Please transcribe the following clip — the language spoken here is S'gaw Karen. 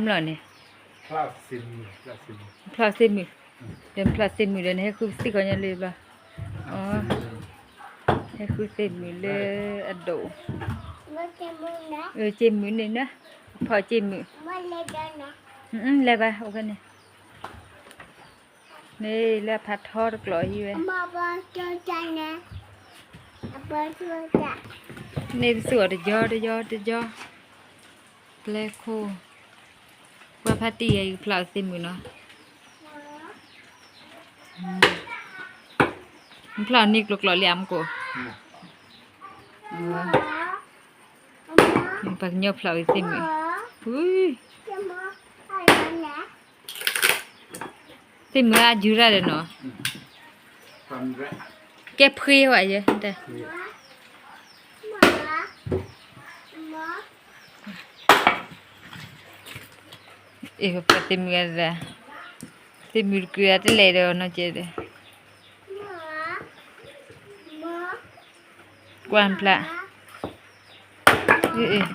မလီၤန့ၣ်, ဖျီၣ်သ့ၣ်မုၣ်, ဒီးဖျီၣ်သ့ၣ်မုၣ်ဒီး နဟဲဃုသ့ၣ်ခီညါလၢဘျီ, ဟဲဃုသ့ၣ်မုၣ်လၢအဒိၣ်, စ့မုၣ်န့ၣ်န, ဖီၣ်စ့မုၣ်, လဲၤဘၣ်အိၣ်ဖဲန့ၣ်, န့ၣ်လၢအဖးထီတကျိၤဟံၣ်ဝဲ, န့ၣ်ပသူအီၤတယီတယီတယီ, ပျဲခိၣ်, ကွၢ်ဖးတံၢ်ယဲ ယကဖျီၣ်သ့ၣ်မုၣ်နီၤ, နဖျီၣ်န့ၢ်ကျိၤကျိၤလံအမကိး, ပှၤကညီဖျီၣ်ဝဲသ့ၣ်မုၣ်, သ့ၣ်မုၣ်အယူၤတၢ်ဒီးနီၤ, ကဲဖှ့ဝဲယဲ, အ့ၣ် ပှၤသ့ၣ်မုၣ်, သ့ၣ်မုၣ်တကုၤအတလဲၤဒီးနီၤကဲဒီး, ကွၢ်ဖျါ, အ့ၣ်